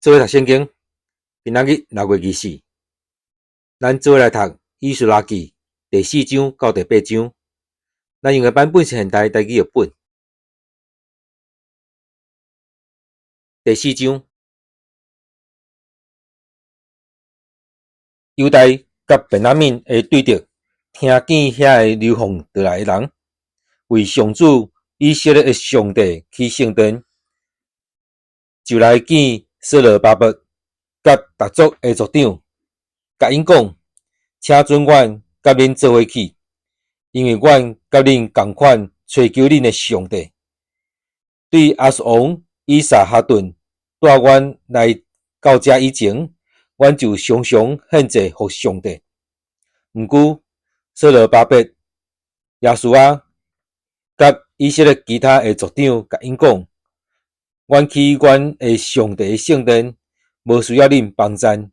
做伙讀聖經，今仔日6月24，咱做伙來讀《以斯拉記》第四章到第八章。咱用的版本是現代台語譯本。第四章，猶大佮便雅憫的對敵聽見遐个流放倒來的人，為上主以色列的上帝起聖殿，就來見所羅巴伯佮逐族的族長，共𪜶講：請准阮佮恁做伙去，因為阮佮恁仝款揣求恁的上帝。對亞述王以撒哈頓帶阮來到遮以前，阮就常常獻祭予上帝。毋過，所羅巴伯、耶書亞佮以色列其他的族長共𪜶講：阮起阮的上帝的聖殿，無需要恁幫贊。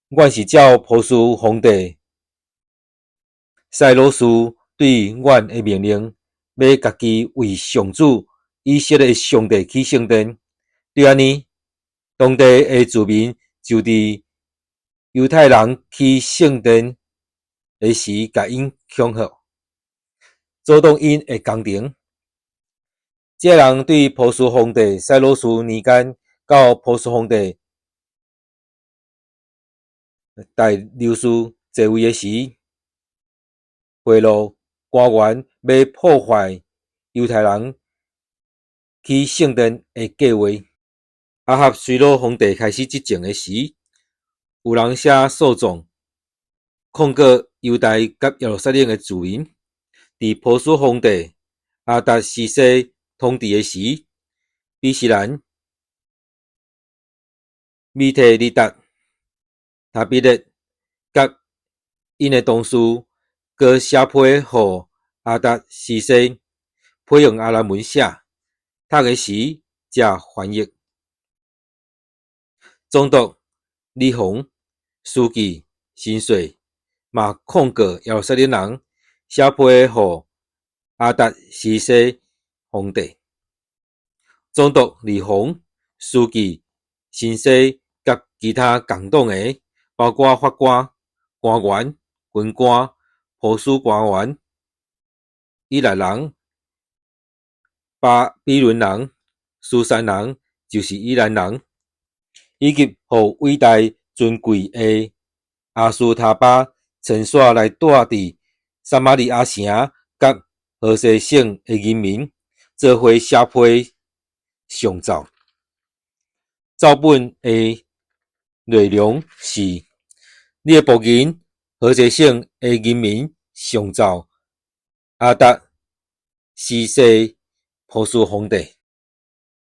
阮是照波斯皇帝賽魯斯對阮的命令，欲家己為上主以色列的上帝起聖殿。對按呢，當地的住民就佇猶太人起聖殿的時，共𪜶恐嚇，阻擋𪜶的工程。這个人對波斯皇帝賽魯斯年間到波斯皇帝大流士在位的時，賄賂官員欲破壞猶太人起聖殿的計劃。亞哈隨魯皇帝開始執政的時，有人寫訴狀控告猶大佮耶路撒冷的住民。佇波斯皇帝亞達薛西統治的時，比士蘭、米提里達、塔比勒佮𪜶的同事，閣寫批予亞達薛西，批用亞蘭文寫，讀的時才翻譯。總督李鴻、書記申說嘛控告耶路撒冷人，寫批予亞達薛西皇帝。總督李鴻、書記申說佮其他仝黨的，包括法官、官員、軍官、波斯官員、以攔人、巴比倫人、書珊人，就是以攔人，以及予偉大尊貴的亞斯他巴差遣來住佇撒瑪利亞城佮河西省的人民，做伙寫批上奏。奏本的內容是：你的僕人河西省的人民上奏亞達薛西波斯皇帝，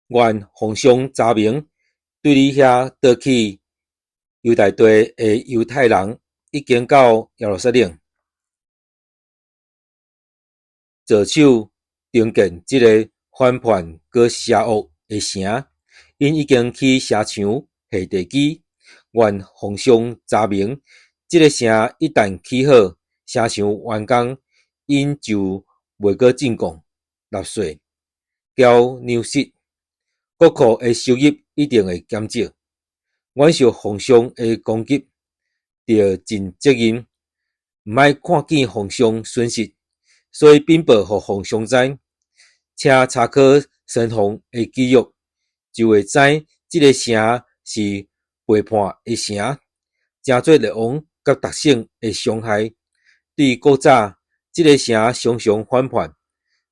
願皇上查明，對你遐倒去猶大地的猶太人已經到耶路撒冷，助手重建這个反叛閣邪惡的城，𪜶已經起城牆、下地基。願皇上查明，這个城一旦起好，城牆完工，𪜶就袂閣進貢、納稅、繳糧食，國庫的收入一定會減少。阮受皇上的攻擊，著盡責任，毋愛看見皇上損失，所以稟報予皇上知。請查考先王的記錄，就會知這个城是背叛的城，成做列王佮百姓的傷害。對古早，這个城常常反叛，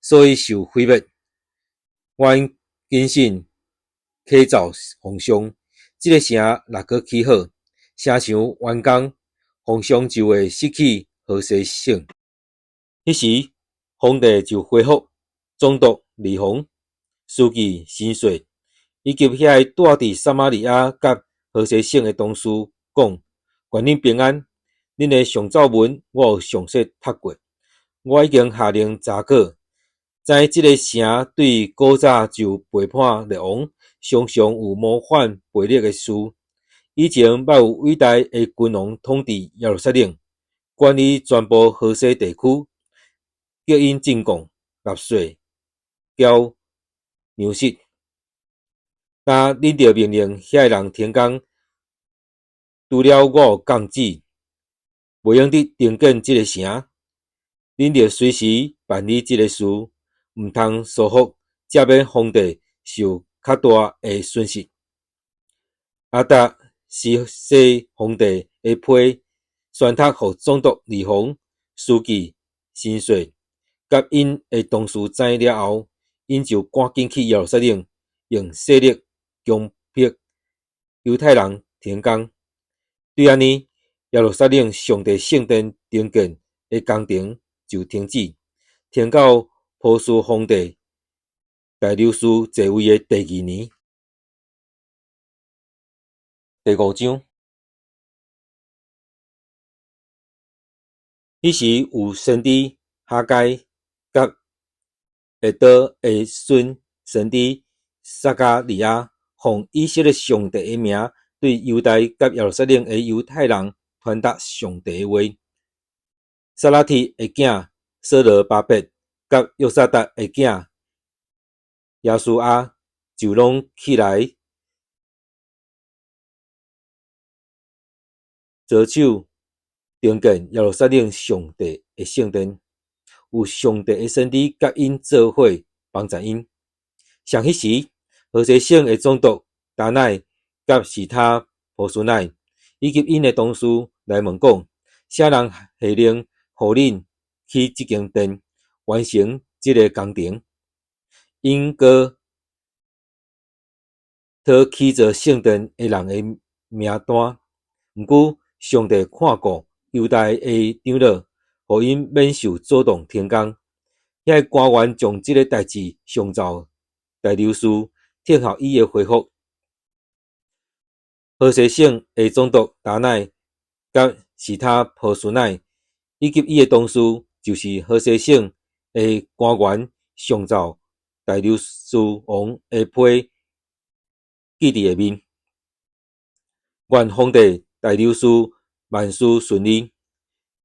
所以受毀滅。阮謹慎啟奏皇上，這个城若閣起好，城牆完工，皇上就會失去河西省。彼時，皇帝就回覆總督李鴻、書記申說，以及遐个住佇撒瑪利亞佮河西省的同事講：願恁平安！恁的上奏文我有詳細讀過，我已經下令查考，知這个城對古早就背叛列王，常常有謀反背逆的事。以前捌有偉大的君王統治耶路撒冷，管理全部河西地區，叫𪜶進貢、納稅、繳糧食。今恁著命令遐个人停工，除了我有降旨，袂用得重建這个城。恁著隨時辦理這个事，毋通疏忽，才免皇帝受較大的損失。亞達薛西皇帝的批宣讀予總督利宏、書記申歲佮𪜶的同事知了後，𪜶就趕緊去耶路撒冷，用勢力強迫猶太人停工。對按呢，耶路撒冷上帝聖殿重建的工程就停止，停到波斯皇帝大流士在位的第二年。第五章，彼時有先知哈該佮易多的孫先知撒迦利亞，奉以色列上帝的名，對猶大佮耶路撒冷的猶太人傳達上帝的話。撒拉鐵的囝所羅巴伯佮約薩達的囝耶書亞就攏起來，著手重建耶路撒冷上帝的聖殿，有上帝的先知佮𪜶做伙幫助𪜶。上彼時，河西省的總督達乃佮示他波斯乃以及𪜶的同事來問講：啥人下令予恁起這間殿，完成這个工程？𪜶閣討起造聖殿的人的名單。毋過，上帝看顧猶大的長老，予𪜶免受阻擋停工。遐个官員將這个代誌上奏大流士，聽候伊的回覆。河西省的總督達乃佮示他波斯乃以及伊的同事，就是河西省的官員，上奏大流士王的批記佇下面。願皇帝大流士萬事順利。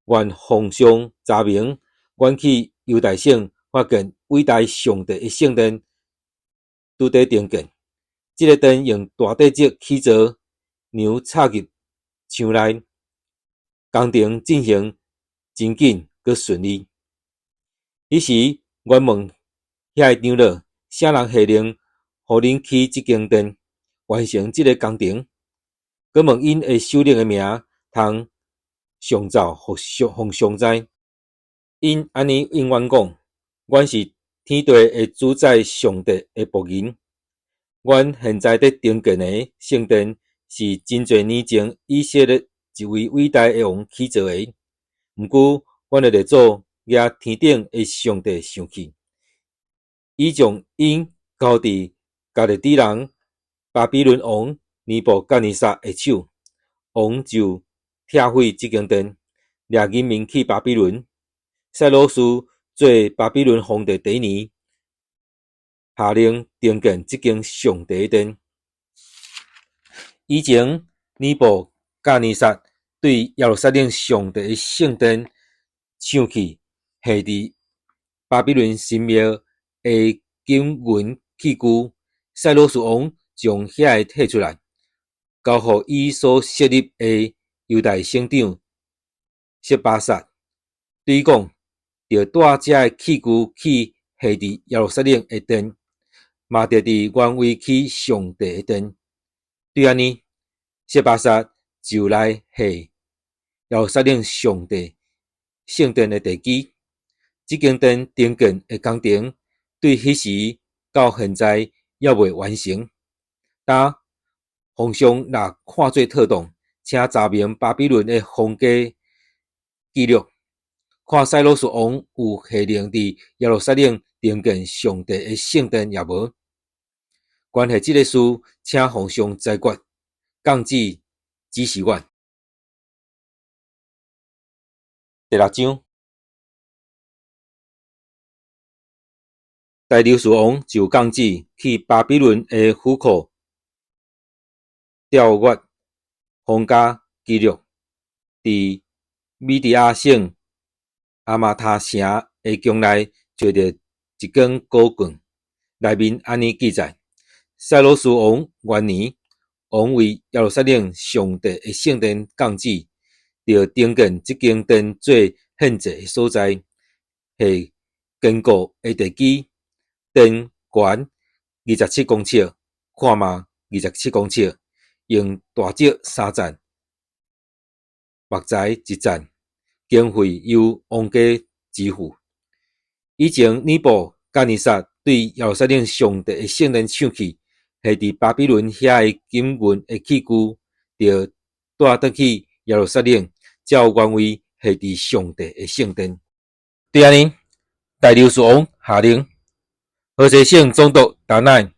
願皇上查明，阮去猶大省發現偉大上帝的聖殿拄佇重建。這个殿用大塊石起造，梁插入牆內，工程進行真緊閣順利。彼時，阮問遐个長老：啥人下令予恁起這間殿，完成這个工程？閣問𪜶的首領的名，通上奏予皇上知。𪜶按呢應阮講：阮是天地的主宰上帝的僕人。阮現在佇重建的聖殿，是真濟年前以色列一位偉大的王起造的。毋過，阮的列祖惹天頂的上帝生氣，伊將𪜶交佇迦勒底人巴比倫王尼布甲尼撒的手，王就拆毀這間殿，掠人民去巴比倫。塞魯士做巴比倫皇帝第一年，下令重建這間上帝的殿。以前尼布甲尼撒對耶路撒冷上帝的聖殿搶去，下佇巴比倫神廟的金銀器具，塞魯士王將遐个提出來，交予伊所設立的猶大省長設巴薩，對伊講：著帶這个器具去下佇耶路撒冷的殿，嘛著佇原位起上帝的殿。對按呢，設巴薩就來下耶路撒冷上帝聖殿的地基。這間殿重建的工程，對彼時到現在猶未完成。今皇上若看做妥當，請查明巴比倫的皇家記錄，看塞魯士王有下令佇耶路撒冷重建上帝的聖殿抑無？關係這个事，請皇上裁決，降旨指示阮。第六章，大流士王就降旨去巴比倫的府庫調閱皇家記錄，佇米底亞省阿瑪他城的宮內揣著一卷古卷，內面按呢記載：賽魯斯王元年，王為耶路撒冷上帝的聖殿降旨，著重建這間殿做獻祭的所在，下堅固的地基，殿懸27公尺，闊嘛27公尺，用大石三棧，木材一棧，經費由王家支付。以前尼布甲尼撒對耶路撒冷上帝的聖殿搶去，下佇巴比倫遐的金銀的器具，著帶轉去耶路撒冷，照原位下佇上帝的聖殿。對按呢，大流士王下令，河西省總督達乃、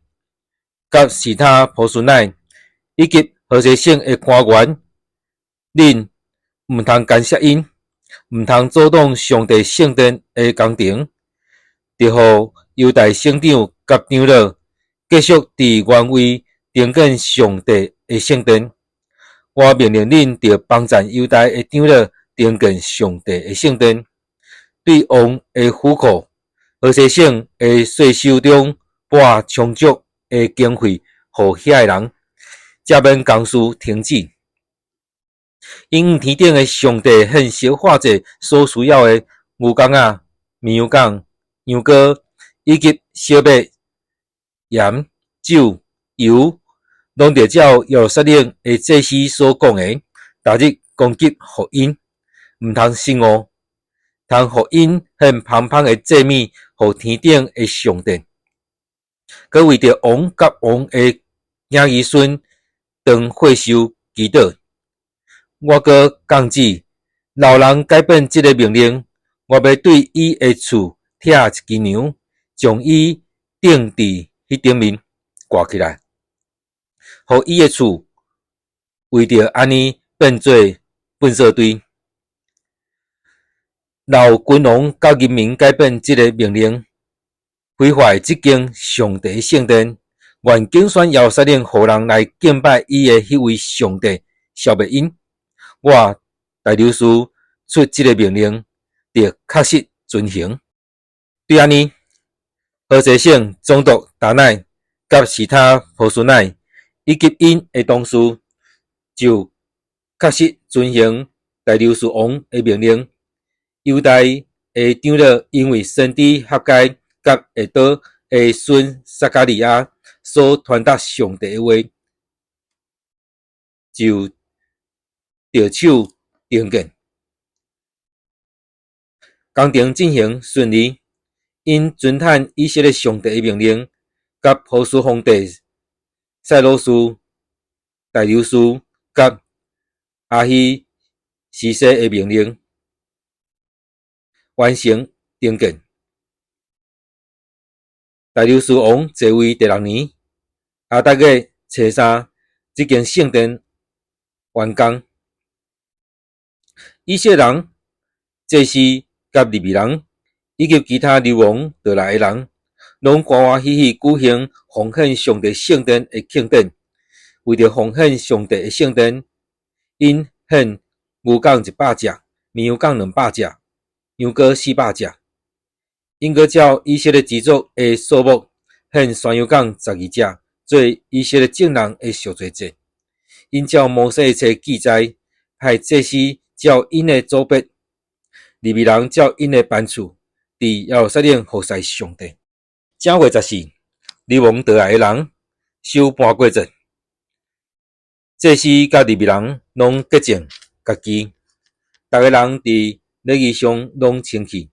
佮示他波斯乃以及河西省的官員，恁毋通干涉𪜶，毋通阻擋上帝聖殿的工程，著予猶大省長佮長老繼續佇原位重建上帝的聖殿。我命令恁著幫贊猶大的長老重建上帝的聖殿，對王的府庫、河西省的稅收中撥充足的經費予遐的人，才免工事停止。𪜶向天頂的上帝獻燒化祭所需要的牛犅仔、綿羊犅、羊羔，以及小麥、鹽、酒、油，攏著照耶路撒冷的祭司所講的，逐日供給予𪜶，毋通失誤，通予𪜶獻芳香的祭物予天頂的上帝。閣為著王佮王的囝兒孫當歲壽祈禱。我閣降旨，若有人改變這个命令，我欲對伊的厝拆一支梁，將伊釘佇彼頂面掛起來，予伊的厝為著按呢變做糞掃堆。若有君王佮人民改變這个命令，毀壞這間上帝的聖殿，願揀選耶路撒冷予人來敬拜伊的彼位上帝，消滅𪜶。我大流士出這个命令，著確實遵行。對按呢，河西省總督達乃佮示他波斯乃以及𪜶的同事，就確實遵行大流士王的命令。猶大的長老因為先知哈該佮易多的孫撒迦利亞所傳達上帝的話，就著手重建。工程進行順利，𪜶遵趁以色列上帝的命令，佮波斯皇帝賽魯斯、大流士佮亞希西西的命令，完成重建。大流士王在位第六年，亞達月初三，這間聖殿完工。以色列人、祭司佮利未人，以及其他流亡倒來的人，攏歡歡喜喜舉行奉獻上帝聖殿的慶典。為著奉獻上帝的聖殿，𪜶獻牛犅100隻，綿羊犅200隻，羊羔400隻。𪜶閣照以色列支族的數目，獻山羊犅12隻，做以色列眾人的贖罪祭。𪜶照摩西的冊記載，派祭司照𪜶的組別，利未人照𪜶的班次，佇耶路撒冷服侍上帝。正月十四，流亡倒來的人守盤過節，祭司佮利未人攏潔淨家己，逐个人佇禮儀上攏清氣，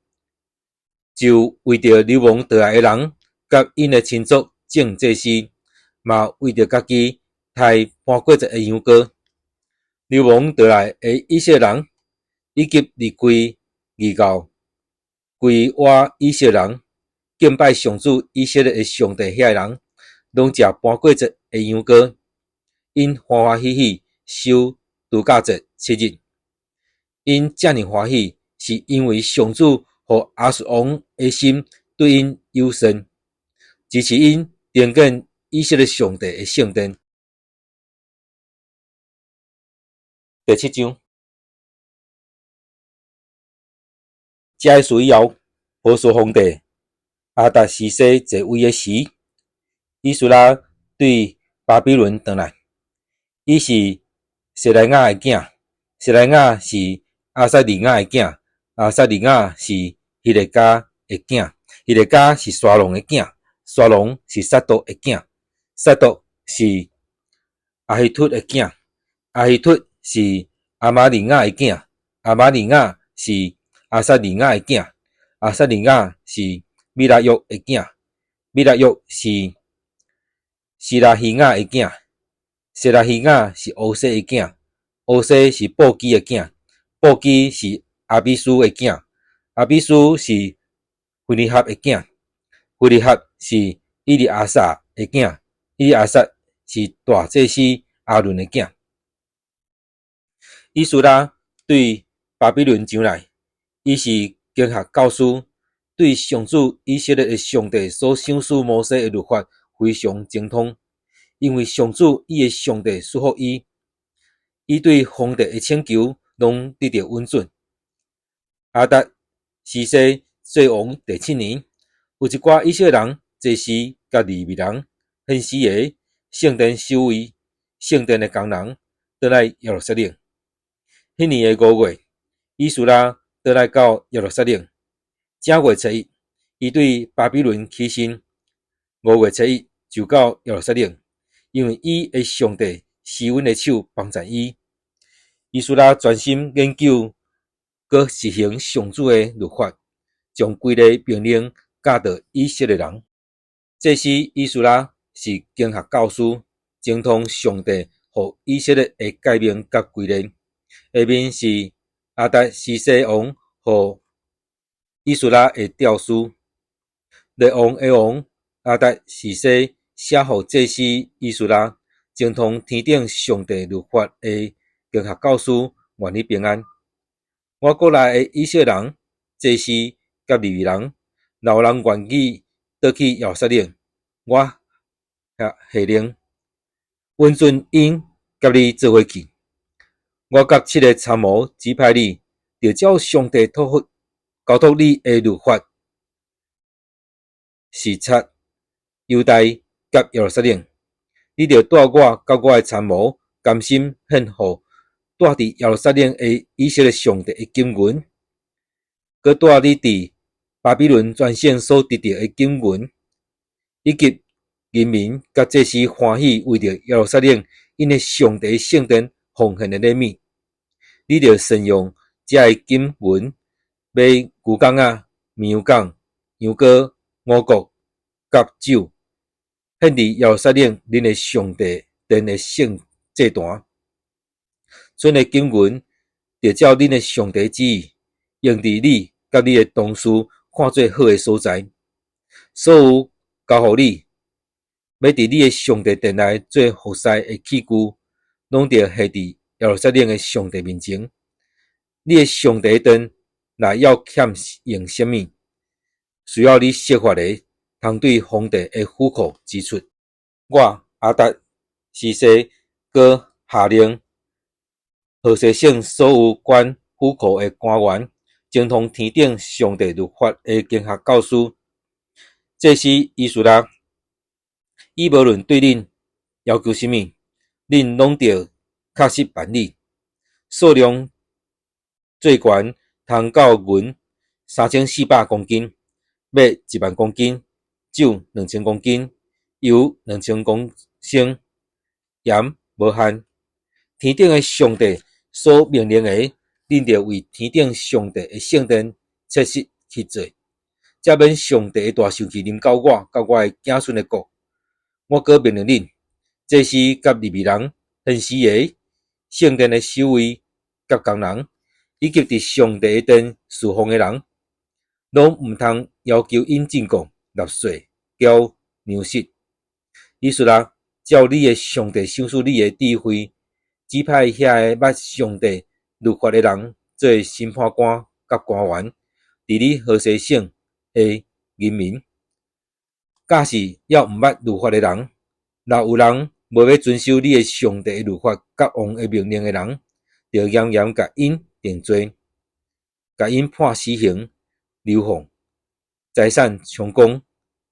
就為著流亡倒來的人佮𪜶的親族眾祭司，嘛為著家己刣盤過節的羊羔。流亡倒來的以色列人，以及離開異教歸倚以色列人，敬拜上主以色列的上帝遐的人，攏食盤過節的羊羔，𪜶歡歡喜喜守度假節7日。𪜶遮爾歡喜，是因為上主予亞述王的心對𪜶友善，支持𪜶重建以色列上帝的聖殿。第七章，這个事以後，波斯皇帝亞達薛西在位的時，以斯拉對對巴比倫轉來，伊是設萊雅的囝，設萊雅是亞撒利雅的囝，亞撒利雅是希勒家的囝，希勒家是沙龍的囝，沙龍是撒督的囝，撒督是亞希突的囝，亞希突是亞瑪利亞的囝，亞瑪利亞是亞撒利雅的囝，亞撒利雅是米拉約的囝，米拉約是西拉希亞的囝，西拉希亞是烏西的囝，烏西是布基的囝，布基是亞比書的囝，亞比書是菲尼合的囝，菲尼合是以利亞撒的囝，以利亞撒是大祭司亞倫的囝。以斯拉對巴比倫上來，伊是經學教師，對上主以色列的上帝所賞賜摩西的律法非常精通，因為上主伊的上帝賜福伊，伊對皇帝的請求攏得著允准。亞達時西做王第七年，有一寡以色列人、祭司佮利未人、獻司的、聖殿守衛、聖殿的工人，轉來耶路撒冷。彼年的5月，以斯拉轉來到耶路撒冷。正月初一，伊對巴比倫起身。5月初一就到耶路撒冷，因為伊的上帝施恩的手幫贊伊。以斯拉專心研究，閣實行上主的律法，將規例命令教導以色列人。祭司以斯拉是經學教師，精通上帝予以色列的誡命佮規例。下面是亞達時西王予以斯拉的詔書。列王的王亞達時西寫予祭司以斯拉，精通天頂上帝律法的經學教師，願你平安。我國內的以色列人、祭司佮利未人，若有人願意倒去耶路撒冷，我下令允准𪜶佮你做伙去。我佮七个參謀指派你，著照上帝託付交託你的律法，視察猶大佮耶路撒冷。你著帶我佮我的參謀，甘心獻予住佇耶路撒冷的以色列上帝的金銀，閣帶你佇巴比倫全省所得著的金銀，以及人民佮祭司歡喜為著耶路撒冷𪜶的上帝聖殿奉獻的禮物。你著善用遮个金銀買牛犅仔、綿羊犅、羊羔、五穀佮酒，獻佇耶路撒冷恁的上帝殿的聖祭壇。賰的金銀，著照恁的上帝旨意，用佇你佮你的同事看做好的所在。所有交予你，欲佇你的上帝殿內做服侍的器具，攏著獻佇耶路撒冷的上帝面前。你的上帝殿若猶欠用啥物，需要你設法的，通對皇帝的府庫支出。我亞達時西閣下令，河西省所有管府庫的官員，精通天頂上帝律法的經學教師、祭司以斯拉，伊無論對恁要求啥物，恁攏著確實辦理。數量最懸通到銀3400公斤，麥1萬公斤，酒2000公斤，油2000公升，鹽無限。天頂的上帝所命令的，恁著為天頂上帝的聖殿切實去做，才免上帝的大生氣臨到我佮我的子孫的國。我閣命令恁，祭司佮利未人、獻司的、聖殿的守衛佮工人，以及佇上帝的殿事奉的人，攏毋通要求𪜶進貢、納稅、繳糧食。以斯拉，照你的上帝賞賜你的智慧，指派遐个捌上帝律法的人做審判官佮官員，治理河西省的人民。假使猶毋捌律法的人，若有人無欲遵守你的上帝的律法佮王的命令的人，著嚴嚴共𪜶定罪，共𪜶判死刑、流放、財產充公，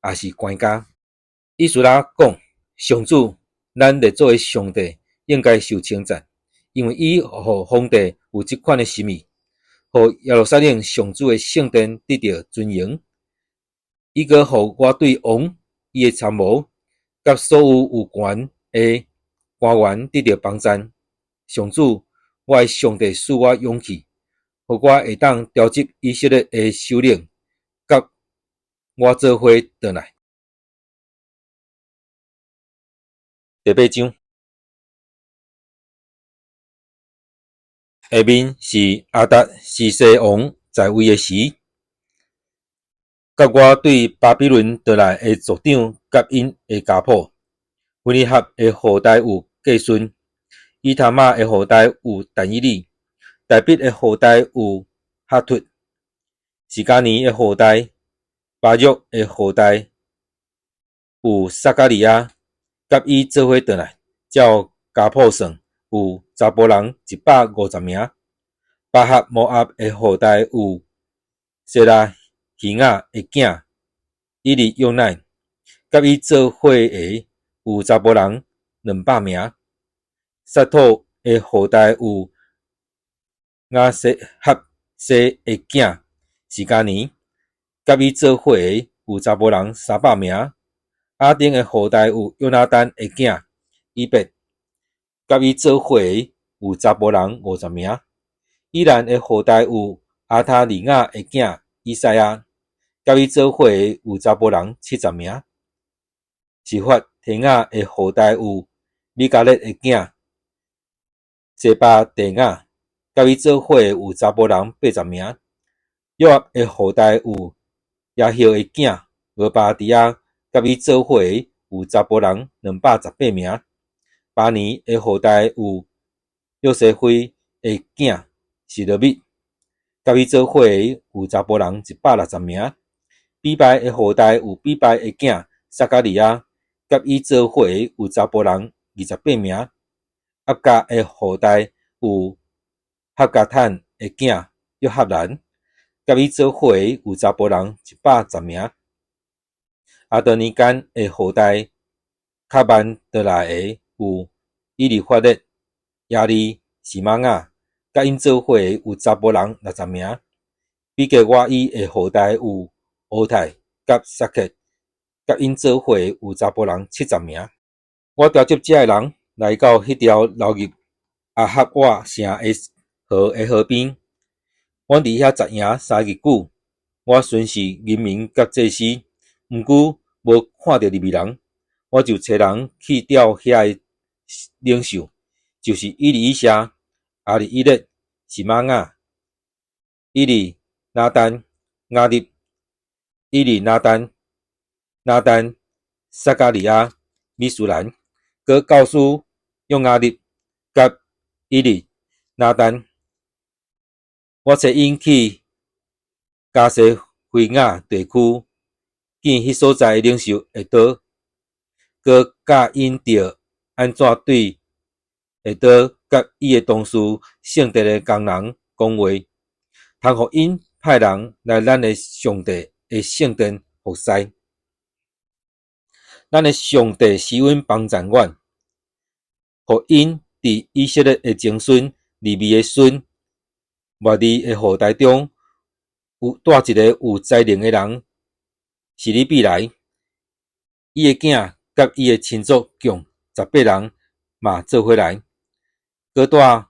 抑是關監。以斯拉講：上主，咱列祖的上帝應該受稱讚，因為伊予皇帝有這款的心意，予耶路撒冷上主的聖殿得著尊榮。伊閣予我對王、伊的參謀，佮所有有權的官員得著幫贊。上主，我的上帝賜我勇氣，予我會當召集以色列的首領，佮我做伙轉來。第八章，下面是亞達薛西王在位的時，佮我對巴比倫轉來的族長佮𪜶的家譜。非尼哈的後代有革順，以他瑪的後代有但以理，大衛的後代有哈突，示迦尼的後代，巴錄的後代有撒迦利亞，佮伊做伙轉來，照家譜算，有查埔人150名。巴哈摩押的後代有西拉希雅的囝以利約乃，佮伊做伙的有查埔人200名。撒土的後代有亞西哈西的囝示迦尼，佮伊做伙的有查埔人300名。亞丁的後代有約拿單的囝以便，佮伊做伙的有查埔人50名。以蘭的後代有亞他利雅的囝以賽亞，佮伊做伙的有查埔人70名。示法提雅的後代有米迦勒的囝西巴第雅，佮伊做伙的有查埔人80名。約押的後代有耶赫的囝俄巴底亞，佮伊做伙的有查埔人218名。巴尼的後代有約西非的囝示羅密，佮伊做伙的有查埔人160名。比拜的後代有比拜的囝撒迦利亞，佮伊做伙的有查埔人28名。押甲的後代有哈加坦的囝約哈難，佮伊做伙的有查埔人110名。亞多尼干的後代較慢轉來的有以利法勒、耶利、示瑪雅，佮𪜶做伙的有查埔人60名。比格瓦伊的後代有烏泰佮撒結，佮𪜶做伙的有查埔人70名。我召集遮的人來到彼條流入亞哈瓦城的河的河邊。阮佇遐紮營3日久。我巡視人民佮祭司，毋過無看著利未人。我就差人去調遐的領袖，就是以利以謝、亞利以勒、示瑪雅、以利拿單、雅立、以利拿單、拿單、撒迦利亞、米書蘭，閣告訴約雅立佮以利拿單，我差𪜶去迦西非亞地區見彼所在的領袖以多，閣教𪜶著按怎對以多佮伊的同事聖殿的工人講話，通予𪜶派人來咱的上帝的聖殿服侍。咱的上帝施恩幫贊阮，予𪜶佇以色列的曾孫利未的孫抹利的後代中，有帶一个有才能的人示利比來，伊的囝佮伊的親族共18人嘛做伙來，閣帶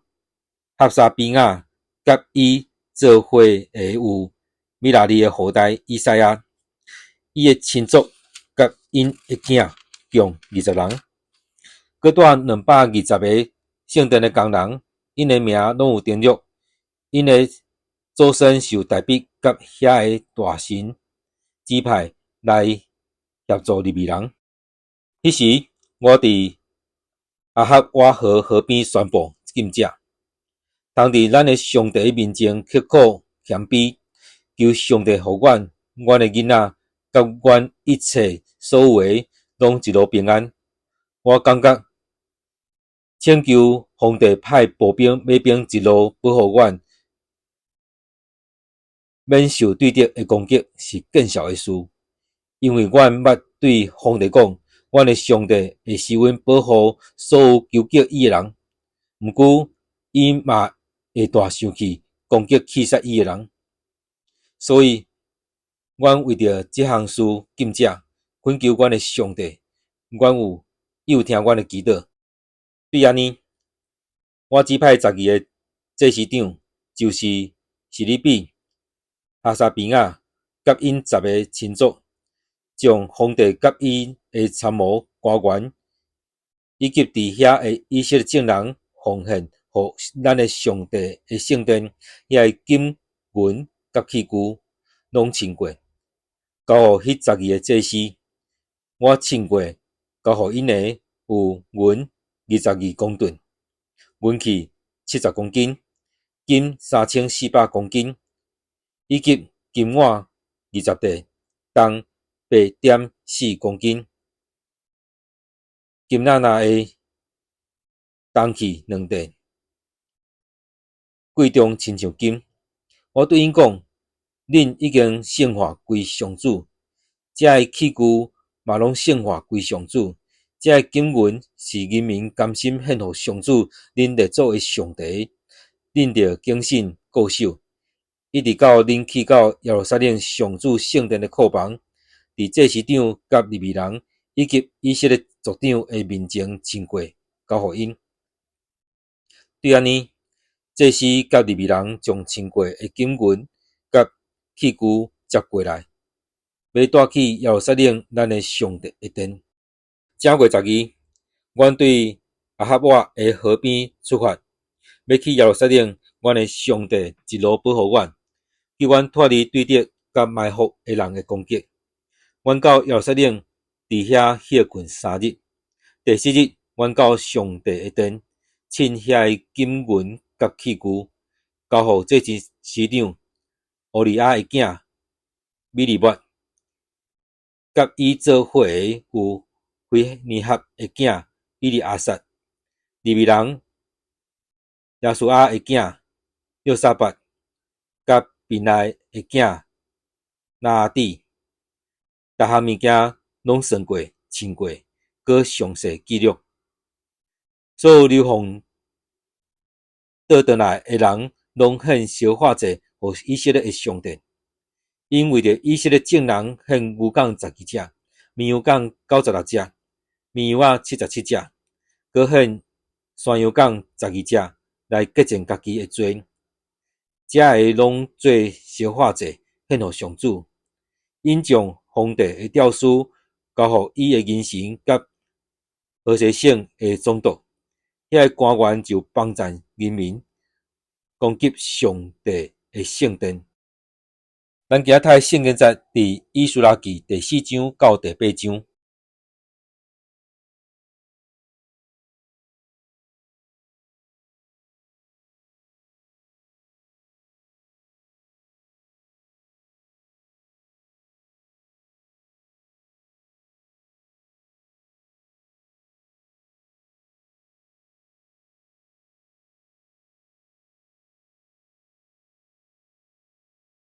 哈沙比雅佮伊做伙的有米拉利的後代以賽亞，伊的親族佮𪜶的囝共20人，閣帶220个聖殿的工人，𪜶的名攏有登錄，𪜶的祖先受大衛佮遐个大臣指派來協助利未人。彼時，我佇亞哈瓦河河邊宣布禁食，通佇咱的上帝面前刻苦謙卑，求上帝予阮、阮的囡仔佮阮一切所有的攏一路平安。我感覺請求皇帝派步兵、馬兵一路保護阮，免受對敵的攻擊是見笑的事，因為阮捌對皇帝講，阮的上帝會施恩保護所有求叫伊的人，毋過伊嘛會大生氣，攻擊棄殺伊的人。所以，阮為著這項事禁食，懇求阮的上帝，伊有聽阮的祈禱。對按呢，我指派十二个祭司長，就是示利比、哈沙比亞佮𪜶十个親族，將皇帝佮伊的參謀官員，以及佇遐的以色列眾人奉獻予咱的上帝的聖殿遐个金銀佮器具，攏稱過，交予彼十二个祭司。我稱過交予𪜶的有銀22公噸，銀器70公斤，金3400公斤，以及金碗20塊，重8.4公斤，金抐抐的銅器兩塊，貴重親像金。我對𪜶講：恁已經聖化歸上主，這个器具嘛攏聖化歸上主。這个金銀是人民甘心獻予上主恁列祖的上帝，恁著謹慎固守，一直到恁去到耶路撒冷上主聖殿的庫房，佇祭司長佮利未人以及以色列族長的面前稱過，交予𪜶。對按呢，祭司佮利未人將稱過的金銀佮器具接過來，欲帶去耶路撒冷咱的上帝的殿。正月十二，阮對亞哈瓦的河邊出發，欲去耶路撒冷。阮的上帝一路保護阮，救阮脫離對敵佮埋伏的人的攻擊。阮到耶路撒冷，佇遐歇睏3日。第四日，阮到上帝的殿，稱遐个金銀佮器具，交予祭司長烏利亞的囝米利抹，佮伊做伙的有非尼哈的囝以利亞撒，利未人耶書亞的囝約沙法，佮便來的囝拿阿底，逐項物件攏算過、稱過，閣詳細記錄。所有流放倒轉來的人，攏獻燒化祭予以色列的上帝。𪜶為著以色列眾人獻牛犅十二隻，綿羊犅96隻，綿羊仔77隻，閣獻山羊犅十二隻來潔淨家己的罪。這个攏做燒化祭獻予上主。𪜶將皇帝的詔書交予伊的銀神佮河西省的總督，遐个官員就幫贊人民攻擊上帝的聖殿。咱今仔讀的聖經節佇以斯拉記第四章到第八章。